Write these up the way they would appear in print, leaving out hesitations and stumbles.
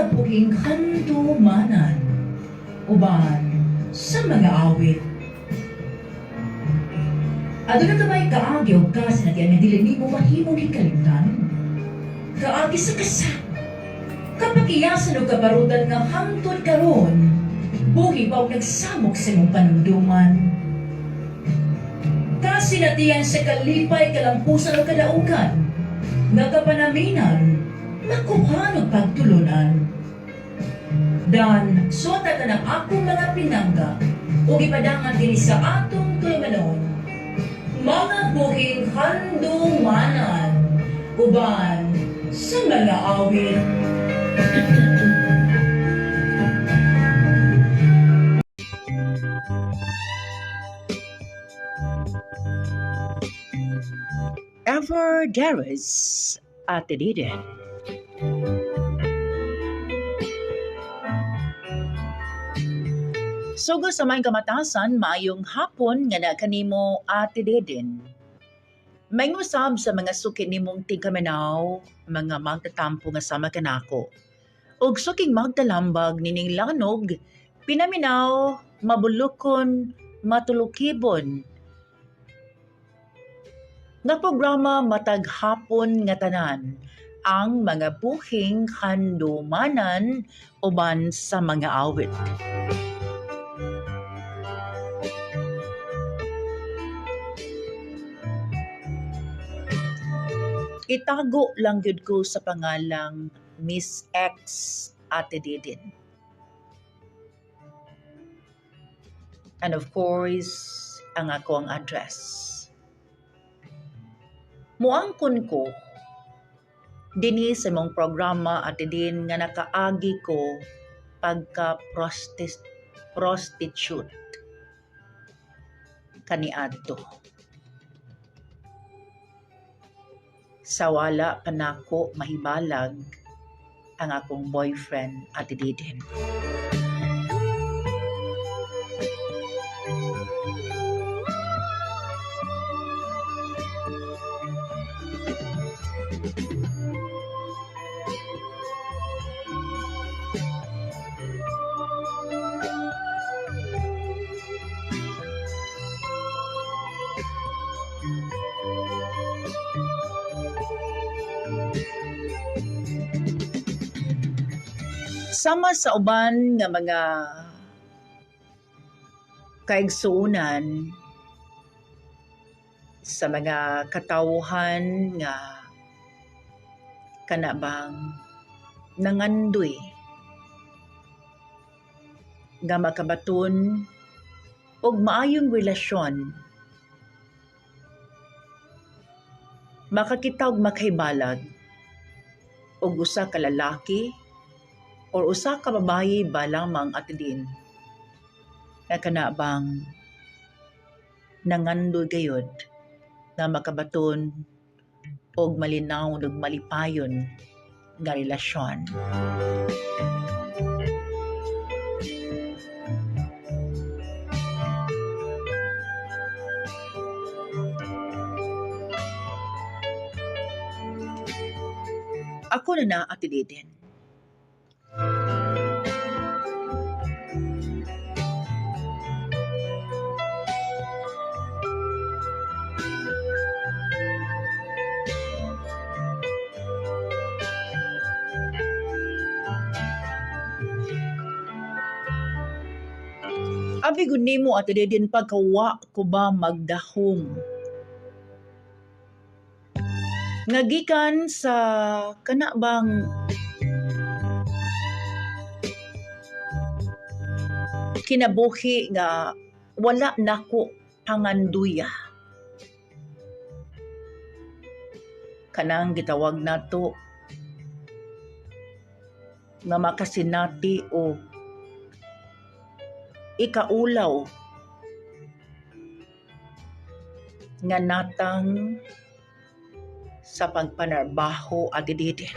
Mga buhing handumanan uban sa mga awit. Aduna ka ba'y kaagi o kasinatian nga dili nimo mahimong hikalimtan? Kaagi sa kasa, kapakiyasan o kabarutan nga hangtod karon, buhi pa og nagsamok sa imong panumduman. Kasinatian sa kalipay, kalampusan o kadaugan, nga kapanaminan, makuhan og pagtulunan. Dan, suota ka ng akong mga pinangga, ug ipadangan dinhi sa atong tulumanon. Mga buhing handumanan, uban sa mga awit. Ever there is Ate Diden. Sugo sa may kamatasan, maayong hapon nga na kanimo, Ate Deden. May usab sa mga suki nimong tigkaminaw, mga magtatampo nga sama kanako. Og suking magtalambag nining lanog, pinaminaw, mabulukon, matulukibon. Nga programa matag hapon nga tanan ang mga buhing handumanan uban sa mga awit. Itago lang gyud ko sa pangalang Miss X, Ate Didin. And of course, ang ako ang address. Muangkon ko dinhi sa imong programa, Ate Din, nga nakaagi ko pagka prostitute kaniadto. Sa wala pa nako mahibalag ang akong boyfriend, Ate Didin. Sama sa uban nga mga kaigsuonan sa mga katawhan nga kana bang nangandoy nga makabaton og maayong relasyon, makakita og makahibalag og usa ka lalaki or usa ka babayi ba lamang, Ate Din, nga kana bang nangandoy gayud nga makabaton og malinaw ug malipayon nga relasyon. Ako na na, Ate Diden. Abi gud nimo, Ate Deden, pagkawa ko ba magdahom. Nga gikan sa kana bang kinabuhi nga wala nako panganduya. Kanang gitawag nato nga makasinati o ikaulaw nga natang sa pagpanarbaho, Ate Didi.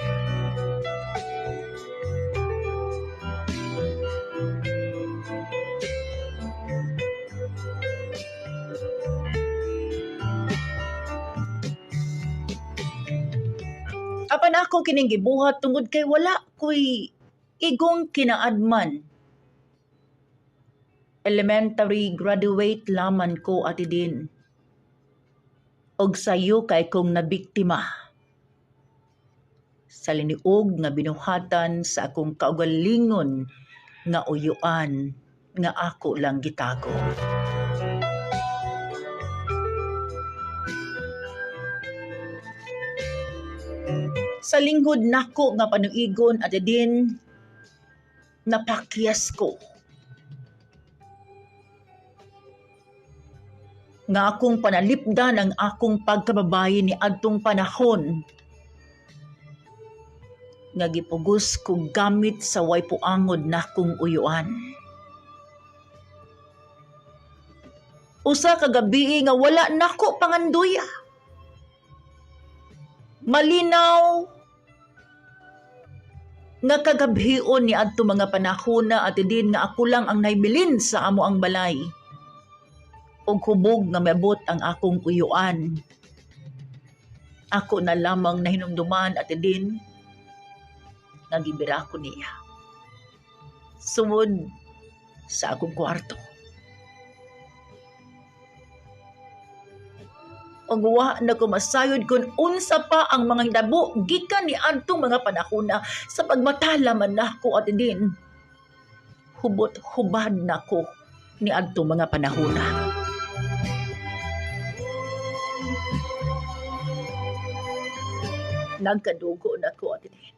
Apan ako kining gibuhat tungod kay wala ko'y Igong kinaadman. Elementary graduate laman ko, Ate Din. Og sayo kay kong nabiktima sa liniog nga binuhatan sa akong kaugalingon nga uyuan nga ako lang gitago. Sa linghod nako nga panuigon, Ate Din, napakyas ko nga akong panalipdan ang akong pagkababayi ni adtong panahon nga gipugos ko gamit sa way puangod nakong uyuan. Usa ka gabii nga wala nako panganduya. Malinaw nga kagabhion ni adto mga panahona, Ate Din, nga ako lang ang naibilin sa amo ang balay. Og hubog nga miabot ang akong uyuan. Ako na lamang nahinumduman, Ate Din, nga gibira ko niya. Sumod sa akong kwarto. Og wa na ko masayod kung unsa pa ang mga hitabo gikan ni adtong mga panahona sa pagmatala man nako, Ate Din. Hubot-hubad nako ni adtong mga panahona. Nagkadugo na ko, Ate Din.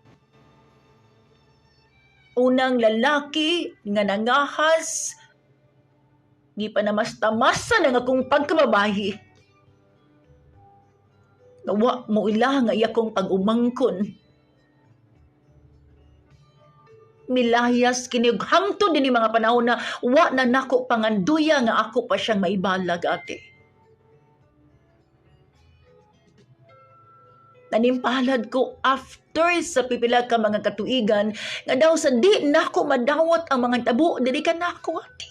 Unang lalaki nga nangahas, gipanamastamasan ang akong pagkababahi. Nawa mo ila nga iya kong pag-umangkon. Milayas kini og hangtod dinhi mga panahon na wa na nako panganduya nga ako pa siyang maibalag, ate. Nanimpalad ko after sa pipila ka mga katuigan nga daw sa di nako madawat ang mga tabo dili ka nako, ate.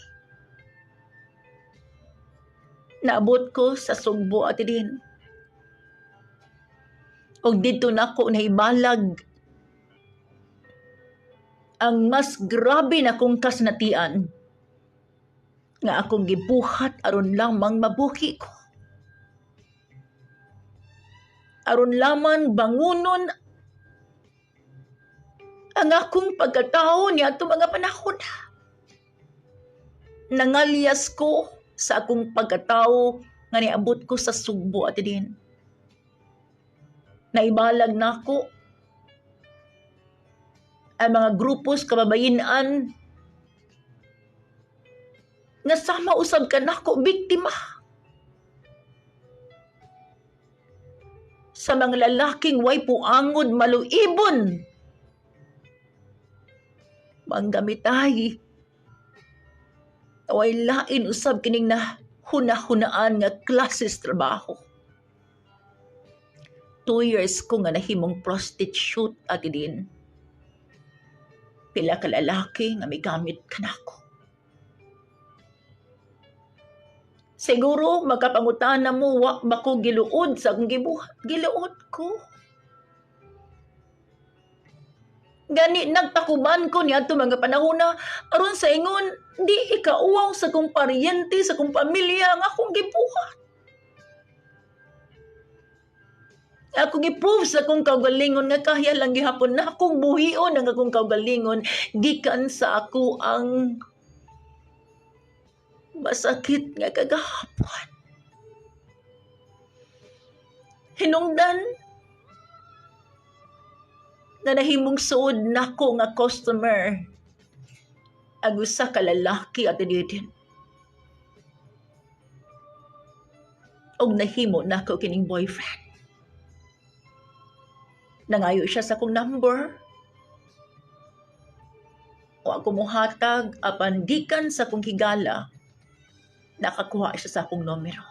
Naabot ko sa Sugbo, Ate Din. Og didto nako nahibalag ang mas grabe na kong kasnatian nga akong gibuhat aron lamang mabuhi ko. Aron lamang bangunon ang akong pagkatao ni atong mga panahon. Nangalyas ko sa akong pagkatao nga niabot ko sa Sugbo, Ate Din. Naibalag nako ang mga grupos kababayen-an nga sama usab ka nako biktima sa mga lalaking way puangod maluibon manggamitay. Way lain usab kining na huna-hunaan nga klases trabaho. 2 years ko nga nahimong prostitute, Ate Din. Pila ka lalaki nga may gamit kanako. Siguro makapangutana mo, wa ba ko giluod sa akong gibuhat? Giluod ko. Gani nagtakuban ko niadto mga panahona aron sa ingon di ikauwaw sa akong paryente, sa akong pamilya ang akong gibuhat. Ako gi-prove sa akong kaugalingon nga kaya lang gihapon na akong buhion ang akong kaugalingon gikan sa ako ang masakit nga kagahapon. Hinungdan nga nahimong suod nako nga customer ang usa ka lalaki, Ate Didin. Og nahimo nako kining boyfriend. Nangayo siya sa akong number. O ako muhatag apan gikan sa akong higala, nakakuha siya sa akong numero.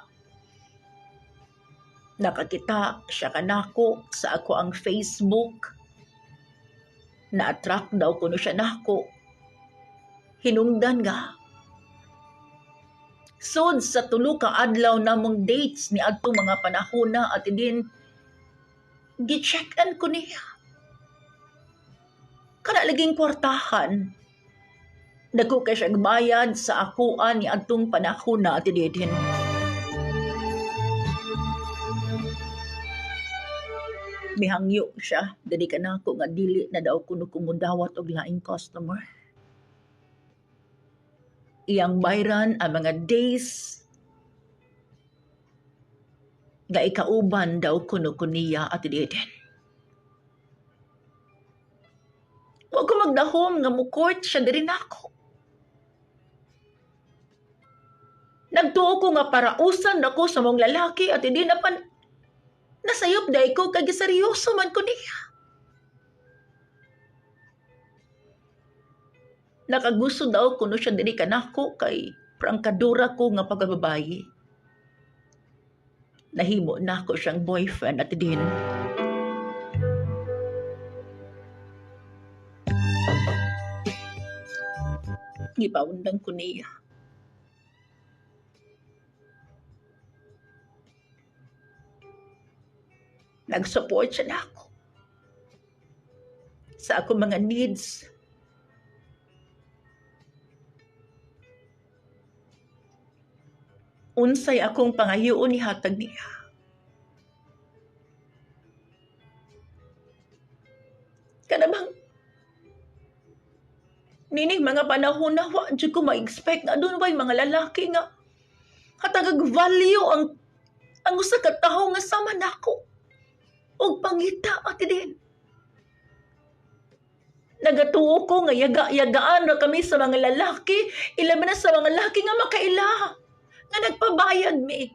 Nakakita siya kanako sa ako ang Facebook. Na-attract daw kuno siya nako. Hinungdan nga. Sud sa tulo ka adlaw namong dates ni adto mga panahona, Ate Din, gi-check-in ko niya. Kana laging kwartahan. Dako kay siya bayad sa akuan ni adtong panahon na, Ate Deden. Mihangyo siya dali kanako nga dili na daw kuno kumudawat og laing customer. Iyang bayran ang mga days nga ikauban daw kuno kuniya, Ate Deden. Wa ko magdahom nga mo-court siya diri nako. Nagtuo ko nga parausan ako sa mong lalaki at hindi na pan nasayop dahil ko kag seryoso man ko niya. Nakagusto daw kuno siya diri kanako kay prangkadura ko nga pagkababayi. Nahimo nako siyang boyfriend at din. Gipaundang ko niya. Nag-support siya na ako sa akong mga needs. Unsay akong pangayoon ihatag niya. Kanabang nining mga panahon na wa jud ko ma-expect nga adun way mga lalaki nga hatagag value ang usa ka tawo nga sama nako og pangita, Ate din. Nagatuo ko nga yaga-yagaan ra kami sa mga lalaki, ilabi na sa mga lalaki nga makaila, nga nagpabayad mi,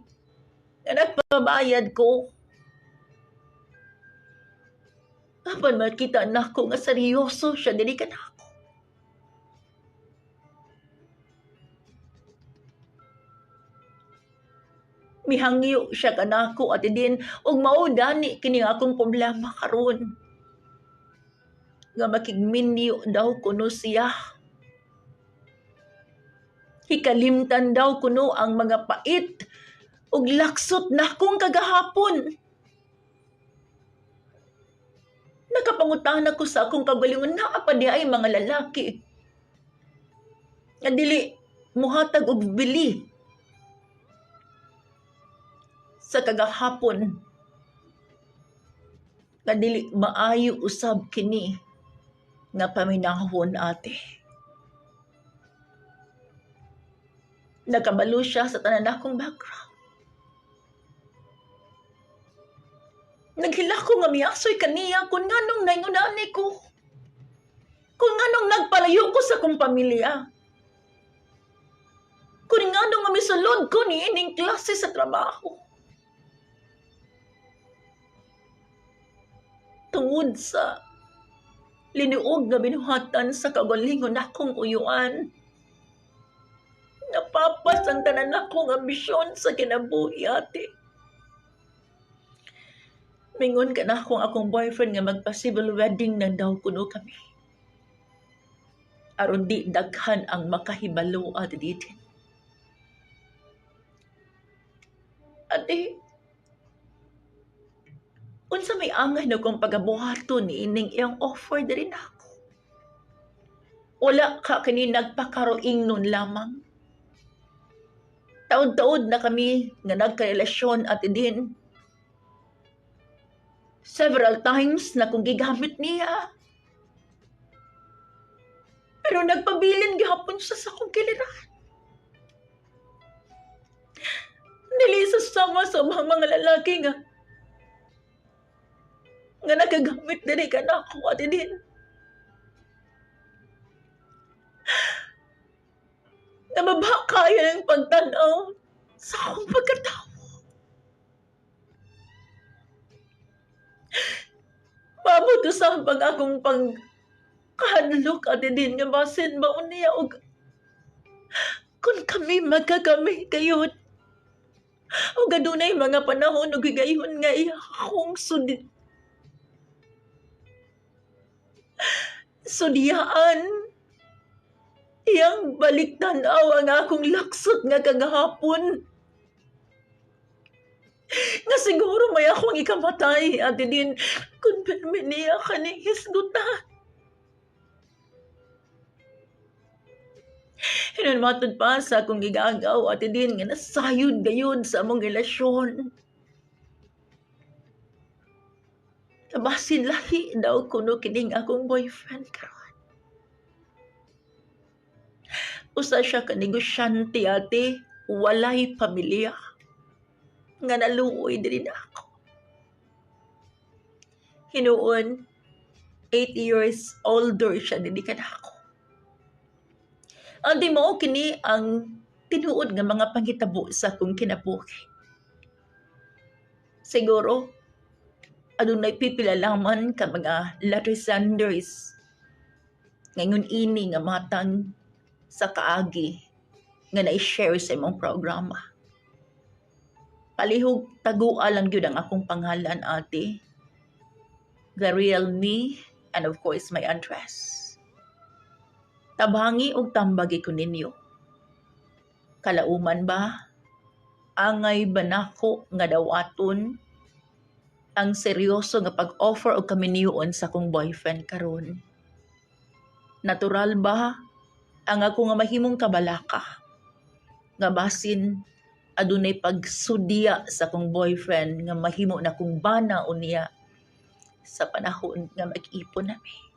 nga nagpabayad ko. Apan makita nako nga seryoso siya dili ka nako. Mihangyo siya kanako at din og mao dani kini akong problema karon. Nga makigminyo daw kuno siya. Hikalimtan daw kuno ang mga pait ug laksot nakong kagahapon. Nakapangutana ko sa akong kagalingon, naa pa di ay mga lalaki nga dili muhatag og bili sa kagahapon, nga dili maayo usab kini nga paminahon, ate. Nakabalo siya sa tanan akong background. Naghilak ko nga miasoy kaniya kung nganong naingunani ko. Kung nganong nagpalayo ko sa akong pamilya. Kung nganong nga misulod ko ni ining klase sa trabaho. Tungod sa linuog nga binuhatan sa kagalingon akong uyuan, napapas ang tanan akong ambisyon sa kinabuhi, ate. Mingon ka na akong boyfriend nga magpa-civil wedding na daw kuno kami. Aron di daghan ang makahibalo, Ate Diten. Ate, unsa may angay na kong pagabuhaton ni ining iyang offer diri nako? Wala ka kini nagpakaroing nun lamang. Taod-taod na kami nga nagkarelasyon, Ate Din. Several times na kong gigamit niya. Pero nagpabilin gihapon siya sa akong kiliran. Dili sa sama sa mga lalaki nga nagagamit diri ka na ako, Ate Din. Nababa kaya ng pagtanaw sa akong pagkatao. Mabuto sa pag akong pagkahadlok, Ate Din, nga basin maon niya og kung kami magkakami kayon. Og adunay mga panahon og higayon nga iya akong sudiyaan. Iyang balik tan-aw ang akong laksot nga kagahapon. Nga siguro may akong ikamatay, Ate Din, kung permi niya kaning hisgutan. Hinuon matod pa sa akong gigagaw, Ate Din, nga nasayod gayud sa among relasyon. Basin lahi daw kuno kining akong boyfriend karon. Usa siya ka negosyante, ate, walay pamilya. Nga naluoy diri na ako. Hinuon, 8 years older siya dili kanako. Ang di mao kini ang tinuod nga mga panghitabo sa akong kinabuhi. Siguro, adunay pipilalaman ka mga letter senders ngayon ini nga matang sa kaagi nga na-share sa imong programa. Palihog tagua lang gyud ang akong pangalan, ate. The real me and of course my address. Tabangi og tambagi ko ninyo. Kalauman ba? Angay ba nako nga dawaton ang seryoso nga pag-offer og kaminyoon sa akong boyfriend karon? Natural ba ang ako nga mahimong kabalaka nga basin adunay pagsudya sa akong boyfriend nga mahimo na kong bana unya sa panahon nga mag-ipon nami?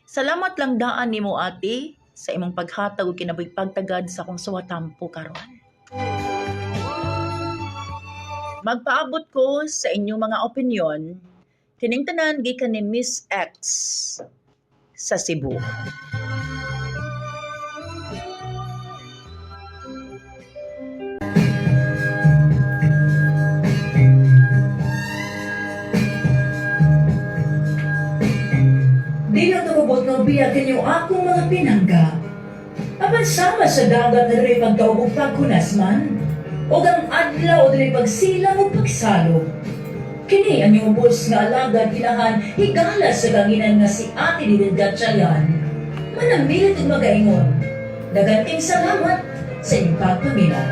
Salamat lang daan nimo, ate, sa imong paghatag og kinabuhi pagtagad sa akong suwatampo karon. Magpaabot ko sa inyong mga opinyon. Kining tanan gikan ni Miss X sa Cebu. Di lang tumubot ng biya kanyo akong mga pinangga. Apan sama sa dagat na diri pagdaog ug pagkunas man, ug ang adlaw diri pagsilang ug pagsalog. Kini ang inyong bus nga alagad ginahan higala sa kanginan nga si Ate Didin Gatchalian. Manamilit ug magaingon. Daghang salamat sa inyong pagpaminaw.